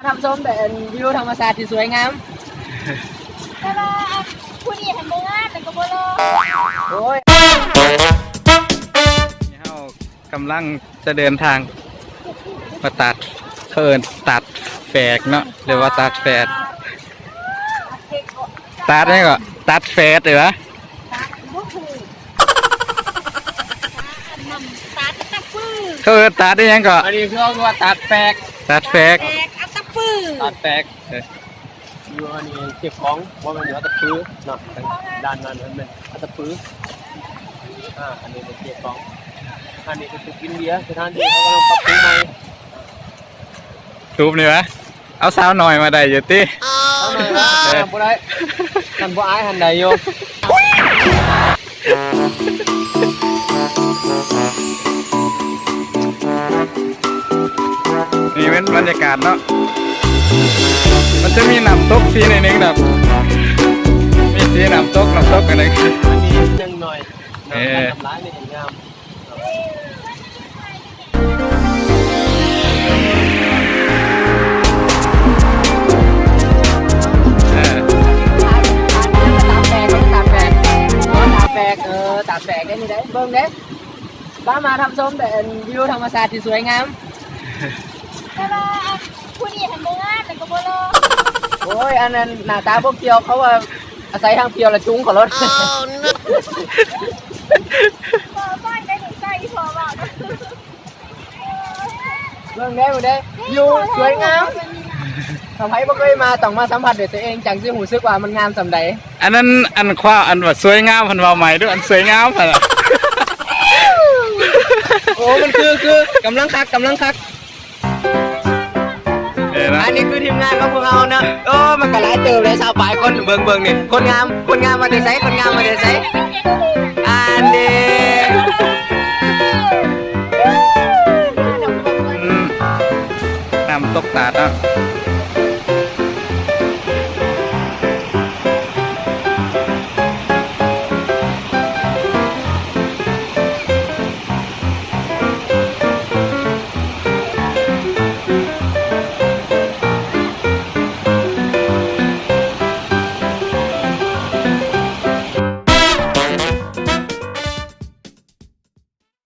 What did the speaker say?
ທ່ານຜູ້ຊົມ ແຕ່ອັນ ວິວທຳມະຊາດທີ່ສວຍງາມ ແຕ່ວ່າອັນຜູ້ນີ້ຫັ້ນບໍ່ງາມ ແລ້ວກໍບໍ່ຫຼໍ່. ໂອ້ຍ ເຮົາກຳລັງຈະເດີນທາງມາຕັດ ເຂົາເອີ້ນຕັດແຟກເນາະ ຫຼືວ່າຕັດແຟດ ຕັດຫຍັງກໍ ຕັດແຟດເດ້ຫວາ? ຕັດບໍ່ຖືກ ຕັດອັນນັ້ນ ຕັດຕະປື ເຂົາເອີ້ນຕັດອີ່ຫຍັງກໍ? ອັນນີ້ຄືເຂົາວ່າຕັດແຟກ ຕັດແຟກ ຕັດແຟກ ເອົາຕະປື ຕັດແຟກ ເອີ ຢູ່ອັນນີ້ເກັບຂອງ ບໍ່ແມ່ນຢູ່ເອົາຕະປືເນາະ ດ້ານນັ້ນແມ່ນເອົາຕະປື ອ່າ ອັນນີ້ເປັນເກັບຂອງ ອັນນີ້ເປັນຕູບກິນເບຍ ສະຖານທີ່ເຂົາກຳລັງປັບປຸງໃໝ່ ຕູບນີ້ຫວາ? ເອົາສາວນ້ອຍມາໄດ້ຢູ່ຕິ? ສາວນ້ອຍມາ ເອີ ບໍ່ໄດ້ ຄັນບໍ່ອາຍຫັ້ນໄດ້ຢູ່. ນີ້ແມ່ນບັນຍາກາດເນາະ ມັນຈະມີນ້ຳຕົກສີໜ້ອຍໜຶ່ງດອກ ມີສີນ້ຳຕົກ ນ້ຳຕົກອັນນັ້ນ ອັນນີ້ຍັງໜ້ອຍ ເອີ ນ້ຳຫຼາຍນີ້ຍັງງາມ. ເອີ ຕາກແຟກ ຕາກແຟກ ເອີ ຕາກແຟກໄດ້ນີ້ໄດ້ ເບິ່ງເດ້ ພາມາທ່ານຜູ້ຊົມ ແຕ່ອັນ ວິວທຳມະຊາດທີ່ສວຍງາມ ແຕ່ວ່າອັນ ຜູ້ນີ້ຫັ້ນບໍ່ງາມ ແລ້ວກໍບໍ່ຫຼໍ່. ໂອ້ຍ ອັນນັ້ນໜ້າຕາບໍ່ກ່ຽວ ເຂົາວ່າອາໄສທາງປ່ຽວລະຈູງເຂົາໂລດ. ບໍ່ ບໍ່ໄດ້ໃສ່ອີ່ພໍ່ເວົ້ານະ. ເບິ່ງເດ້ ເບິ່ງເດ້ ວິວສວຍງາມ ຖ້າໃຜບໍ່ເຄີຍມາ ຕ້ອງມາສຳຜັດດ້ວຍຕົວເອງ ຈັ່ງຊິຮູ້ສຶກວ່າມັນງາມສ່ຳໃດ. ອັນນັ້ນ ອັນຄວາມ ອັນວ່າສວຍງາມ ເພິ່ນເວົ້າໃໝ່ດູ ອັນສວຍງາມຫັ້ນນະ. ໂອ້ ມັນຄື ຄື ກຳລັງຄັກ ກຳລັງຄັກ. ເອີ ອັນນີ້ຄືທີມງານຂອງພວກເຮົາເນາະ. ໂອ້ ມັນກໍຫຼາຍເຕີບເລີຍ ຊາວປາຍຄົນ ເບິ່ງ ເບິ່ງນີ້ ຄົນງາມ ຄົນງາມມາແຕ່ໃສ? ຄົນງາມມາແຕ່ໃສ? ອັນນີ້